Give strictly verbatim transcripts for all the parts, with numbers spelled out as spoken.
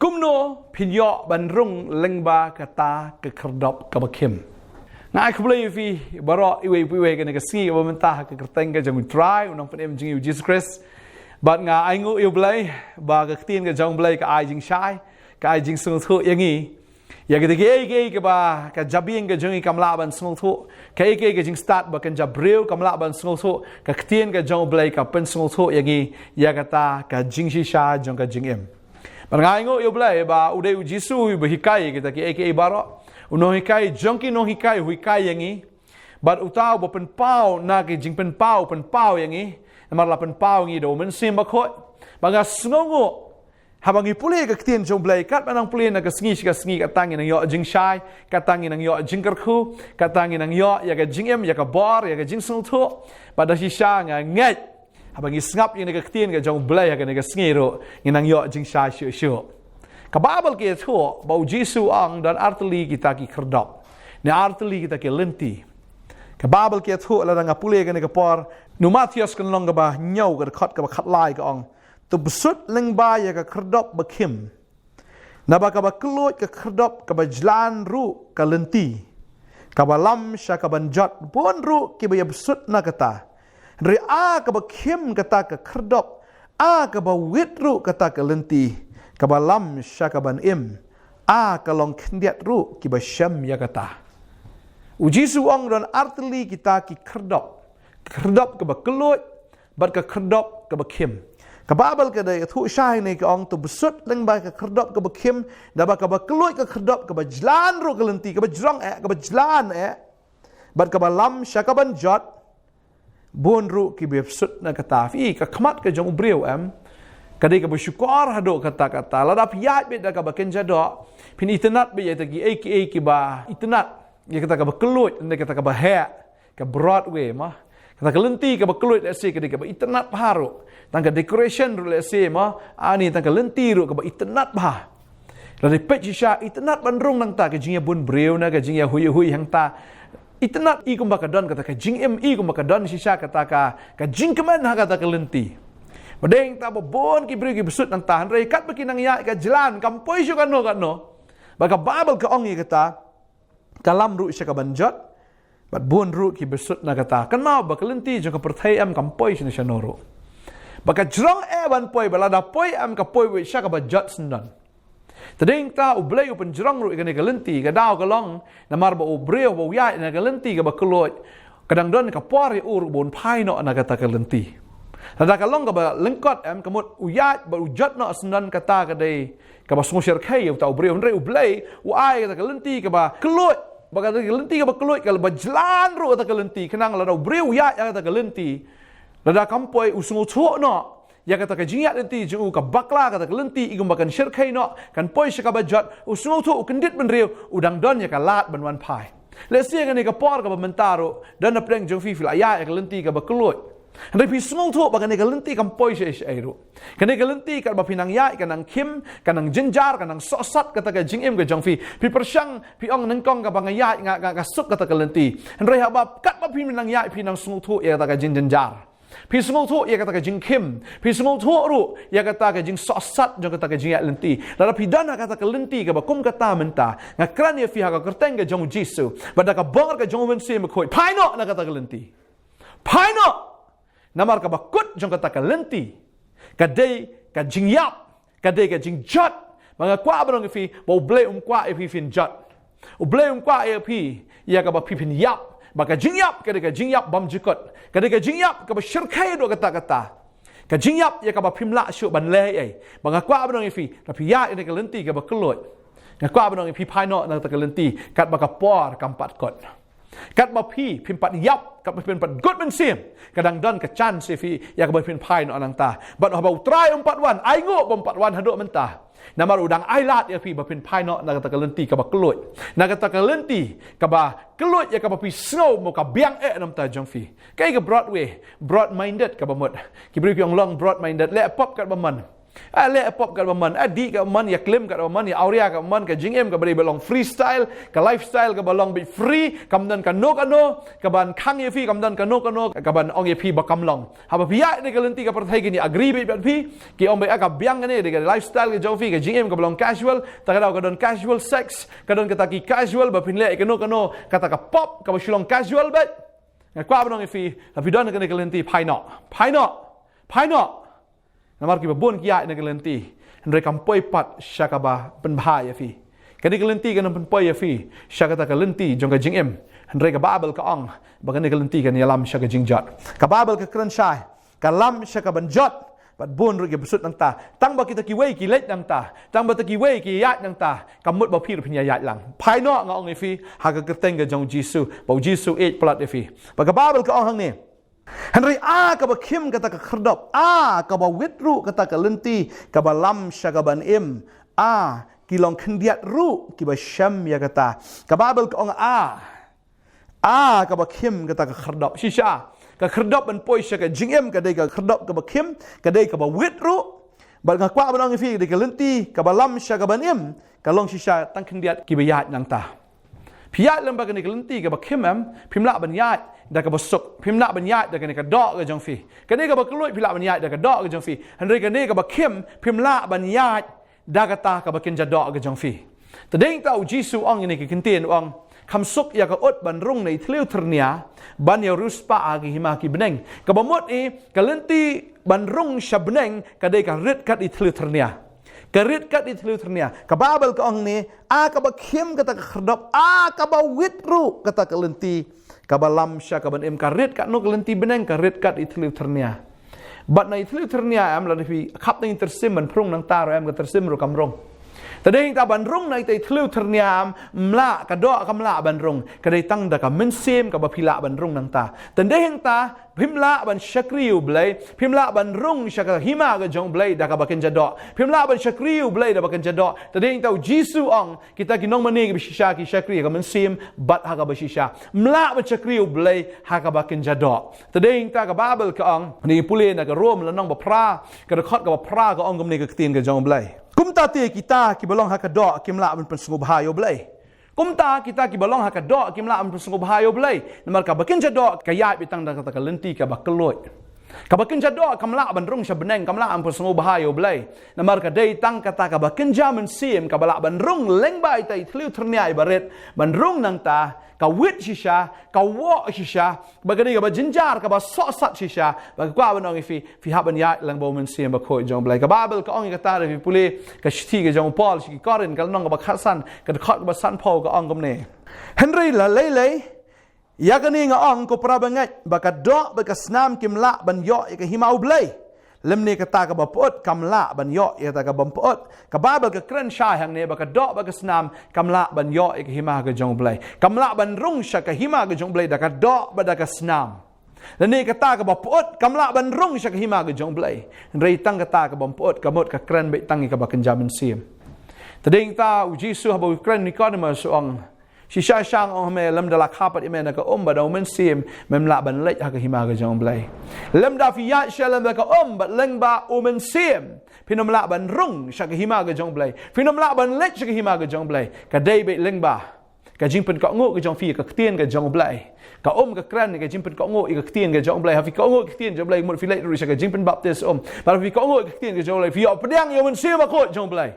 Kumno phin ïoh ban rung lyngba kata ka khyrdop kaba khim? Nga ai khublei ïa phi baroh iwei pa iwei kane ka sngi kaba mynta ha ka kyrteng ka jong U Trai U Nongpynim jong ngi U Jisu Khrist. Bad nga ai nguh ïa U Blei ba ka ktien ka jong U Blei ka ai jingshai, ka ai jingsngewthuh ïa ngi. Ïa kita kiei kiei kaba ka jabieng ka jong ngi kam lah ban sngewthuh, kaei kaei ka jingstad ba kynja briew kam lah ban sngewthuh, ka ktien ka jong U Blei ka pynsngewthuh ïa ngi ïa kata ka jingshisha jong ka jingim. Bad nga ai nguh ïa U Blei ba u dei U Jisu uba hikai ïa kita kiei kiei baroh. U nonghikai jong ki nonghikai u hikai ïa ngi. Bad uta uba pynpaw na ki jingpynpaw u pynpaw ïa ngi. Namar la pynpaw ïa ngi da U Mynsiem Bakhuid. Bad nga sngewnguh haba ngi pule ka ktien jong U Blei, katba nang pule na ka sngi sha ka sngi, kata ngi nang ïoh jingshai, kata ngi nang ïoh jingkyrkhu, kata ngi nang ïoh ïa ka jingim, ïa ka bor, ïa ka jingsngewthuh. Bad da shisha nga ngeit haba ngi sngap ïa kane ka ktien ka jong U Blei ha kane ka sngi ruh, ngi nang ïoh jingshai shuh shuh. Ka Baibl ka ïathuh ba U Jisu u ong don artylli kita ki khyrdop, ne artylli kita ki lynti. Ka Baibl ka ïathuh, lada nga pule kane ka por, na u Mathaios ka lynnong kaba hynñiew ka dkhot kaba khatlai ka ong, to bsut lyngba ïa ka khyrdop ba khim. Naba kaba kylluid ka khyrdop, kaba jlan ruh ka lynti, kaba lam sha kaban jot, bun ruh kiba ïabsut na kata. Hynrei a kaba khim kata ka khyrdop, a kaba wit ruh kata ka lynti, kaba lam sha kaban im, a ka long khyndiat ruh kiba shem ïa kata. U Jisu u ong don artylli kita ki khyrdop. Khyrdop kaba kylluid bad ka khyrdop kaba khim. Ka Baibl ka da ïathuh shai ne ka ong, to bsut lyngba ka khyrdop kaba khim, naba kaba kylluid ka khyrdop, kaba jlan ruh ka lynti, kaba jrong eh, kaba jlan eh, bad kaba lam sha kaban jot, bun ruh kiba ïabsut na kata. Phi, ka khmat ka jong u briew em, ka dei kaba shukor haduh katta katta. Lada phi ïaid beit da kaba kynja doh, phin itynnad beit ïa kita kiei kiei kiba itynnad, ïa kata kaba kylluid, ne kata kaba heh, ka Broadway mo. Kata ka lynti kaba kylluid lehse ka dei kaba itynnad bha ruh. Tang ka decoration ruh lehse mo, ani tang ka lynti ruh kaba itynnad bha. Lada phi peit shisha, itynnad ban rung nangta, ka jingïabun briew ne ka jingïahui hui hangta. Itynnad i kumba ka don kata ka jingim, i kumba ka don shisha kata ka, ka jingkmen ha kata ka lynti. Ba dei nangta ba bun ki briew ki bsut nangta, hynrei katba ki nang ïaid ka jlan, kam poi shuh kano kano. Bad ka Baibl ka ong ïa kata, ka lam ruh sha kaban jot, bad bun ruh ki bsut na kata. Kynmaw ba ka lynti jong ka pyrthei em kam poi shano shano ruh. Ba ka jrong eh ban poi, ba lada poi em ka poi beit sha kaba jot syndon. Te dei nangta U Blei u pynjrong ruh ïa kane ka lynti, ka daw ka long, namar ba u briew ba u ïaid na ka lynti kaba kylluid, ka dang don ka por ïa u ruh ba un phai noh na kata ka lynti. Lada ka long kaba lyngkot em, ka mut u ïaid bad u jot noh syndon, kata ka dei kaba sngewshyrkhei ïa uta u briew. Hynrei U Blei u ai kata ka lynti kaba kylluid, ba kata ka lynti kaba kylluid kaba jlan ruh kata ka lynti, khnang lada u briew u ïaid ïa kata ka lynti, lada kam poi u sngewthuh noh ïa kata ka jingïaid lynti jong u, ka bakla kata ka lynti, i kumba kan shyrkhei noh, kan poi sha kaba jot, u sngewthuh, u kyndit bynriew, u dang don ïa ka lad ban wan phai. Lehse kane ka por kaba mynta ruh, don na pdeng jong phi, phi la ïaid ïa ka lynti kaba kylluid. Hynrei phi sngewthuh ba kane ka lynti kam poi shaei shaei ruh. Kane ka lynti katba phi nang ïaid ka nang khim, ka nang jynjar, ka nang sohsat kata ka jingim ka jong phi. Phi pyrshang, phi ong nyngkong kaba nga ïaid nga, nga, nga suk kata ka lynti. Hynrei haba katba phi nang ïaid phi nang sngewthuh ïa kata ka jingjynjar. Phi sngewthuh ïa kata ka jingkhim. Phi sngewthuh ruh ïa kata ka jingsohsat jong kata ka jingïaid lynti. Lada phi don ha kata ka lynti kaba kum kata mynta, nga kren ïa phi ha ka kyrteng ka jong U Jisu, bad da ka bor ka jong U Mynsiem Bakhuid, phai noh na kata ka lynti. Phai noh. Namar kaba kut jong kata ka lynti ka dei ka jingïap, ka dei ka jingjot. Ba nga kwah ban ong ïa phi ba U Blei um kwah ïa phi phin jot. U Blei um kwah ïa phi ïa kaba phi phin ïap. Ba ka jingïap ka dei ka jingïap bymjukut, ka dei ka jingïap kaba shyrkhei haduh katta katta. Ka jingïap ïa kaba phim lah shuh ban leh ei ei. Ba nga kwah ban ong ïa phi, lada phi ïaid ïa kane ka lynti kaba kylluid, nga kwah ban ong ïa phi, phai noh na kata ka lynti katba ka por kam pat kut. Katba phi phim pat ïap, katba phin pat kut mynsiem, ka dang don ka chance ïa phi ïa kaba phin phai noh nangta. Bad haba U Trai um pat wan, ai nguh ba um pat wan haduh mynta. Namar u dang ai lad ïa phi ba phin phai noh na kata ka lynti kaba kylluid, na kata ka lynti kaba kylluid ïa kaba phi sngew mo ka biang eh na bynta jong phi. Kaei ka Broadway, broad minded kaba mut. Ki briew ki ong long broad minded, leh pop katba mon. A leh pop katba mon, a dih katba mon, ïa klim katba mon, ïa awria katba mon, ka jingim kaba dei ba long freestyle, ka lifestyle kaba long bit free, kam don kano kano kaban khang ïa phi, kam don kano kano kaban ong ïa phi ba kam long. Haba phi ïaid na ka lynti ka pyrthei kin ïa agree bit bad phi, ki ong ba ka biang kane dei ka lifestyle ka jong phi, ka jingim kaba long casual, ta ka daw ka don casual sex, ka don kata ki casual ba phin leh kano kano, kata ka pop kaba shu long casual bit. Nga kwah ban ong ïa phi, la phi don kane ka lynti, phai noh, phai noh, phai noh. Namar kiba bun ki ïaid na ka lynti, hynrei kam poi pat sha kaba pynbha ïa phi. Kane ka lynti kan pynpoi ïa phi sha kata ka lynti jong ka jingim. Hynrei ka Baibl ka ong ba kane ka lynti kan ïalam sha ka jingjot. Ka Baibl ka kren shai, ka lam sha ka ban jot. Bad bun ruh ki bsut nangta, tang ba kita kiwei ki leit nangta, tang ba kita kiwei ki ïaid nangta, kam mut ba phi ruh phin ïa ïaid lang. Phai noh, nga ong ïa phi, ha ka kyrteng ka jong u Jisu, ba u Jisu ïeit palat ïa phi. Ba ka Baibl ka ong hangne, hynrei a kaba khim kata ka khyrdop, a kaba wit ruh kata ka lynti kaba lam sha ka ban im, a ki long khyndiat ruh kiba shem ïa kata. Ka Baibl ka ong a, a kaba khim kata ka khyrdop. Shisha, ka khyrdop ban poi sha ka jingim ka dei ka khyrdop kaba khim, ka dei kaba wit ruh. Bad nga kwah ban ong ïa phi, dei ka lynti kaba lam sha ka ban im ka long shisha tang khyndiat kiba ïaid nangta. Phi ïaid lem bad kane ka lynti kaba khim em, phim lah ban ïaid da kaba suk, phim lah ban ïaid da kane ka doh ka jong phi. Kane kaba kylluid phi lah ban ïaid da ka doh ka jong phi. Hynrei kane kaba khim, phim lah ban ïaid da kata kaba kynja doh ka jong phi. Te dei ta u Jisu ong ïa kane ka kyntien, u ong, kham suk ïa ka ut ban rung na i thliew thyrnia, ban ïa riewspah ha ka hima ki bneng. Kaba mut i, ka lynti ban rung sha bneng ka dei ka rit kat i thliew thyrnia. Ka rit kat i thliew thyrnia. Ka Baibl ka ong ne, a kaba khim kata ka khyrdop, a kaba wit ruh kata ka lynti kaba lam sha ka ban im, ka rit kat no ka lynti bneng, ka rit kat i thliew thyrnia. Bad na i thliew thyrnia em, lada phi khap tang i tyrsim ban pynrung nangta ruh em, ka tyrsim ruh kam rung. Te dei hangta ban rung na i thliew thyrnia em, mlah, ka doh kam lah ban rung. Ka dei tang da ka mynsiem kaba phi lah ban rung nangta. Te dei hangta, phim lah ban shakri ïa u Blei, phim lah ban rung sha ka hima ka jong u Blei da kaba kynja doh. Phim lah ban shakri ïa u Blei da ba kynja doh. Te dei hangta u Jisu ong, kita ki nongmane kiba shisha ki shakri ha ka mynsiem bad ha kaba shisha. Mlah ban shakri ïa u Blei ha kaba kynja doh. Te dei hangta ka Baibl ka ong, ngi pule na ka Rom lynnong ba phra, ka dkhot kaba phra, ka ong kumne ka ktien ka jong u Blei: Kumta te kita kiba long ha ka doh kim lah ban pynsngewbha ïa u Blei. Kumta kita kiba long ha ka doh kim lah ban pynsngewbha ïa u Blei. Namar kaba kynja doh ka ïaid beit tang da kata ka lynti kaba kylluid. Kaba kynja doh kam lah ban rung sha bneng, kam lah ban pynsngewbha ïa u Blei. Namar ka dei tang kata kaba kynja mynsiem kaba lah ban rung lyngba ita i thliew thyrnia iba rit, ban rung nangta, ka wit shisha, ka woh shisha, ba ka dei kaba jynjar, kaba sohsat shisha. Ba ka kwah ban ong ïa phi, phi hap ban ïaid lang bad u Mynsiem Bakhuid jong u Blei. Ka Baibl ka ong ïa kata, lada phi pule ka shithi ka jong u Paul sha ki Korinth, ka lynnong kaba khatsan, ka dkhot kaba sanphew, ka ong kumne: Hynrei la lei lei, ïa kane nga ong, ko para bangeit, ba ka doh bad ka snam kim lah ban ïoh ïa ka hima u Blei, lymne kata kaba pyut kam lah ban ïoh ïa kata kaba ym pyut. Ka Baibl ka kren shai hangne ba ka doh bad ka snam kam lah ban ïoh ïa ka hima ka jong u Blei. Kam lah ban rung sha ka hima ka jong u Blei da ka doh bad da ka snam. Lane kata kaba pyut kam lah ban rung sha ka hima ka jong u Blei. Hynrei tang kata kaba ym pyut, ka mut ka kren beit tang ïa kaba kynja mynsiem. Te dei hangta u Jisu haba u kren Nikodemus u ong, shisha shisha nga ong ha me, lymda la kha pat ïa me na ka um bad da u Mynsiem, mem lah ban leit ha ka hima ka jong u Blei. Lymda phi ïaid sha lem da ka um bad lyngba u Mynsiem, phin ym lah ban rung sha ka hima ka jong u Blei. Phin ym lah ban leit sha ka hima ka jong u Blei. Ka dei beit lyngba ka jingpynkohnguh ka jong phi ïa ka ktien ka jong u Blei. Ka um ka kren ïa ka jingpynkohnguh ïa ka ktien ka jong u Blei. Haba phi kohnguh ïa ka ktien jong u Blei, mut phi leit ruh sha ka jingpynbaptis um. Bad haba phi kohnguh ïa ka ktien ka jong u Blei, phi ïoh pdiang ïa u Mynsiem Bakhuid jong u Blei.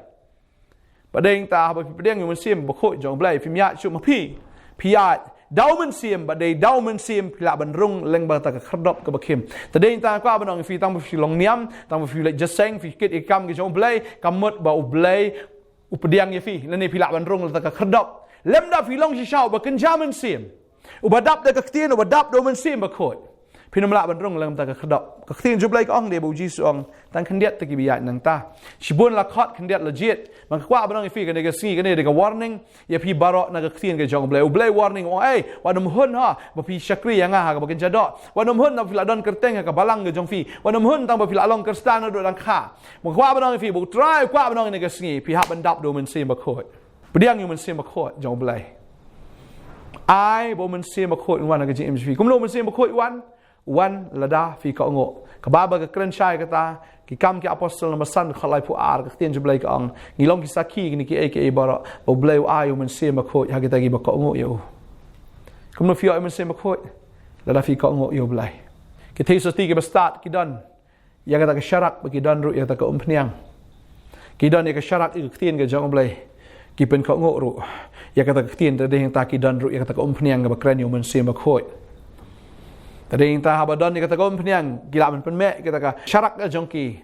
Ba dei hangta haba phi pdiang ïa u Mynsiem Bakhuid jong u Blei, phim ïaid shuh ma phi. Phi ïaid da u Mynsiem, ba dei da u Mynsiem phi lah ban rung lyngba kata ka khyrdop kaba khim. Te dei hangta kwah ban ong ïa phi, tang ba phi long niam, tang ba phi leit jingïaseng, phi kit ïa ka kam ka jong u Blei, kam mut ba u Blei u pdiang ïa phi, lane phi lah ban rung lyngba kata ka khyrdop. Lymda phi long shisha uba kynja mynsiem, uba dap da ka ktien, uba dap da u Mynsiem Bakhuid, phin ym lah ban rung lyngba kata ka khyrdop. Ka ktien jong u Blei ka ong, dei ba u Jisu u ong, tang khyndiat te kiba ïaid nangta. Shibun la khot, khyndiat la jied. Ba nga kwah ban ong ïa phi kane ka sngi, kane dei ka warning ïa phi baroh na ka ktien ka jong u Blei. U Blei warning, u ong, ei, wat nym hun ha ba phi shakri ïa nga ha kaba kynja doh. Wat nym hun tang ba phi la don kyrteng ha ka balang ka jong phi. Wat nym hun tang ba phi la long Khristan naduh dang kha. Ba nga kwah ban ong ïa phi, ba u Trai u kwah ban ong ïa kane ka sngi, phi hap ban dap da u Mynsiem Bakhuid. Pdiang ïa u Mynsiem Bakhuid jong u Blei. Ai ba u Mynsiem Bakhuid un wan ha ka jingim jong phi. Kumno u Mynsiem Bakhuid u wan? Wan lada phi kohnguh. Ka Baibl ka kren shai kata, Ki Kam ki Apostol number san, dkhot laiphew ar, ka ktien jong U Blei ka ong, ngi long ki sakhi kine kiei kiei baroh, ba U Blei u ai U Mynsiem Bakhuid ha kita kiba kohnguh ïa u. Kumno phi ïoh U Mynsiem Bakhuid? Lada phi kohnguh ïa U Blei. Ki theisotti kiba stad ki don ïa kata ka sharak, bad ki don ruh ïa kata ka umphniang. Ki don ïa ka sharak ïa ka ktien ka jong U Blei. Ki pynkohnguh ruh ïa kata ka ktien, te dei hangta ki don ruh ïa kata ka umphniang kaba kren ïa U Mynsiem Bakhuid. Te dei hangta haba don ïa kata ka umphniang, ki lah ban pynmeh ïa kata ka sharak ka jong ki.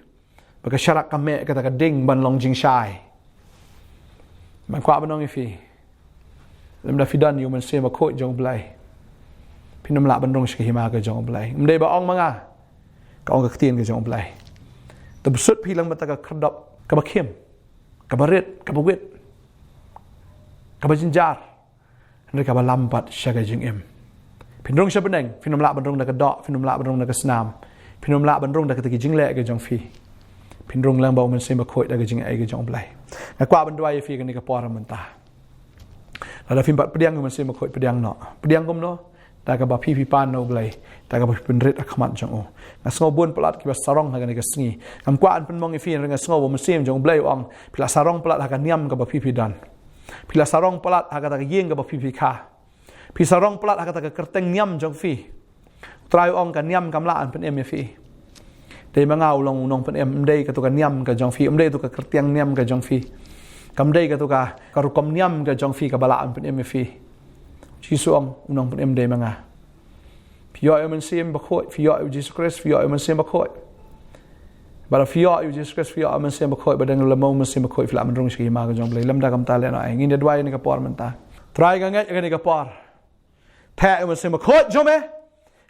Ba ka sharak ka meh ïa kata ka ding ban long jingshai. Ngan kwah ban ong ïa phi, lymda phi don ïa U Mynsiem Bakhuid jong U Blei, phin ym lah ban rung sha ka hima ka jong U Blei. Ym dei ba ong ma nga, ka ong ka ktien ka jong U Blei. Te bsut phi lang bad kata ka khyrdop kaba khim, kaba rit, kaba wit, kaba jynjar, hynrei kaba lam pat sha ka jingim. Phin rung sha bneng, phin ym lah ban rung da ka doh, phin ym lah ban rung da ka snam, phin ym lah ban rung da kata ki jingleh ka jong phi. Phin rung lang bad U Mynsiem Bakhuid da ka jingai ka jong U Blei. Nga kwah ban duwai ïa phi kane ka por mynta. Lada phim pat pdiang ïa U Mynsiem Bakhuid, pdiang noh. Pdiang kumno? Da kaba phi phi pan na U Blei, da kaba phi pynrit ha khmat jong u. Nga sngew bun palat kiba sarong ha kane ka sngi. Ngam kwah ban pynmong ïa phi, hynrei nga sngew ba U Mynsiem jong U Blei u ong, phi la sarong palat ha ka niam kaba phi phi don. Phi la sarong palat ha kata ka ïing kaba phi phi kha. Phi sarong palat ha kata ka kyrteng niam jong phi. U Trai u ong ka niam kam lah ban pynim ïa phi. Dei ma nga u long u nongpynim, ym dei katu ka niam ka jong phi, ym dei katu ka kyrteng niam ka jong phi. Kam dei katu ka, ka rukom niam ka jong phi kaba lah ban pynim ïa phi. Jisu u ong u nongpynim dei ma nga. Phi ïoh ïa U Mynsiem Bakhuid, phi ïoh ïa U Jisu Khrist, phi ïoh ïa U Mynsiem Bakhuid. Bad phi ïoh ïa U Jisu Khrist, phi ïoh ïa U Mynsiem Bakhuid, bad dang lem U Mynsiem Bakhuid phi lah ban rung sha ka hima ka jong U Blei. Lymda kumta leh noh, ai, ngin ïa duwai ïa kane ka por mynta. Trai, nga ngeit ïa kane ka por. Theh ïa U Mynsiem Bakhuid jong me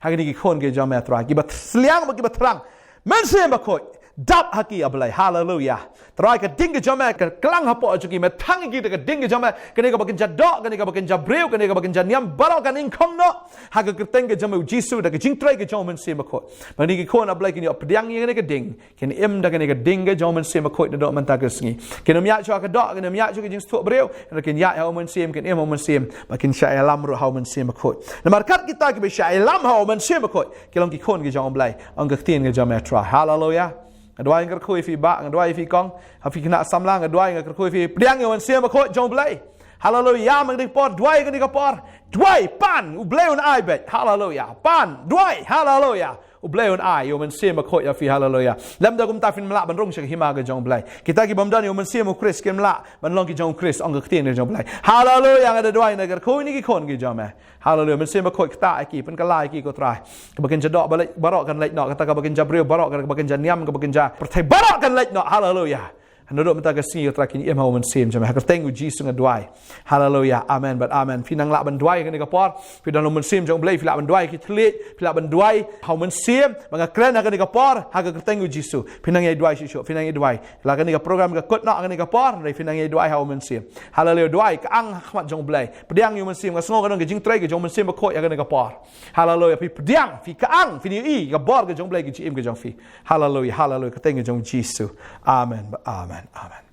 ha kine ki khun ki jong me, Trai, kiba sliang bad kiba thrang. Mynsiem Bakhuid, dap ha ki, A Blei. Haleluya. Trai, ka ding ka jong me ka klang hapoh jong ki, me thang ïa ki da ka ding ka jong me, kane kaba kin ja doh, kane kaba kin ja briew, kane kaba kin ja niam, baroh kan nyngkong noh ha ka kyrteng ka jong me U Jisu, da ka jingtrei ka jong U Mynsiem Bakhuid. Ba kine ki khun, A Blei, kin ïoh pdiang ïa kane ka ding, kin im da kane ka ding ka jong U Mynsiem Bakhuid naduh mynta ka sngi. Kin ym ïaid shuh ha ka doh, kin ym ïaid shuh ha ka jingsngewthuh briew, hynrei kin ïaid ha U Mynsiem, kin im ha U Mynsiem, bad kin shah ïalam ruh ha U Mynsiem Bakhuid. Namar katto kita kiba shah ïalam ha U Mynsiem Bakhuid ki long ki khun ki jong U Blei, ong ka ktien ka jong me, Trai. Haleluya. Nga duwai, nga kyrkhu ïa phi bah, nga duwai ïa phi kong, ha phi khynnah samla, nga duwai, nga kyrkhu ïa phi, pdiang ïa U Mynsiem Bakhuid jong U Blei. Haleluya. Ma kane ka por, duwai kane ka por. Duwai, pan, U Blei un ai beit. Haleluya. Pan, duwai, haleluya. U Blei un ai ïa U Mynsiem Bakhuid ïa phi, haleluya. Lymda kumta phin ym lah ban rung sha ka hima ka jong U Blei. Kita ki bym don ïa U Mynsiem U Khrist kim lah ban long ki jong U Khrist, ong ka ktien ka jong U Blei. Haleluya, nga da duwai, nga kyrkhu ïa kine ki khun ki jong me. Haleluya, Mynsiem Bakhuid ktah ïa ki, pynkylla ïa ki ko Trai. Kaba kin ja doh baroh kan leit noh, kata kaba kin ja briew baroh, kaba kin ja niam, kaba kin ja pyrthei baroh kan leit noh. Haleluya. Naduh mynta ka sngi ko Trai kin im ha U Mynsiem jong me. Ha ka kyrteng U Jisu nga duwai. Haleluya. Amen bad amen. Phi nang lah ban duwai kane ka por. Phi don U Mynsiem jong U Blei, phi lah ban duwai ki thylliej, phi lah ban duwai ha U Mynsiem. Ba nga kren ha kane ka por ha ka kyrteng U Jisu. Phi nang ïa duwai shuh shuh, phi nang ïa duwai. La kane ka program ka kut noh ha kane ka por, hynrei phi nang ïa duwai ha U Mynsiem. Haleluya. Duwai, ka ang ha khmat jong U Blei. Pdiang ïa U Mynsiem, nga sngew ka don ka jingtrei ka jong U Mynsiem Bakhuid ha kane ka por. Haleluya. Phi pdiang, phi ka ang, phin ïohi ka bor ka jong U Blei, ka jingim ka jong phi. Haleluya, haleluya. Ka kyrteng ka jong U Jisu. Amen, amen, amen.